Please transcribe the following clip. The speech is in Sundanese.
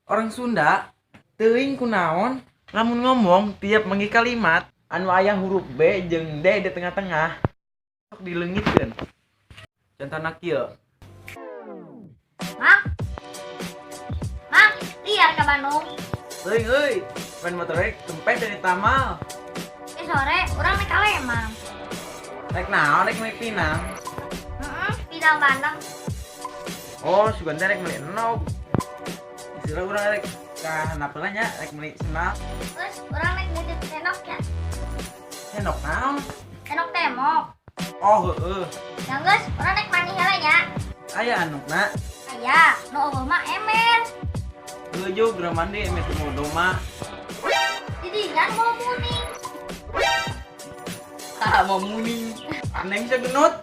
Orang Sunda teuing kunaon lamun ngomong tiap manggih kalimat anu aya huruf B jeung D di tengah-tengah sok dileungitkeun. Contohna kieu. Mang. Mang, liar ke Bandung. Teuing euy, main motor rek kempes dari tamal. Eh, sore urang naik ka Lemang. Rek naon, rek meuli pinang? Heeh, pinang bandeng. Oh, sugan teh rek meuli endog. Istilah urang rek ka handap heula nya, rek meuli sendal. Terus urang naik nitip sendok ya. Sendok naon? Sendok temok. Oh, heeh. Ya geus, urang naik mandi heula nya. Aya andukna? Aya, nu euweuh mah ember. Heueuh, geura mandi emeh teu mau doma. Didinya mau muning. Ah, mau muning. Aneh bisa genut.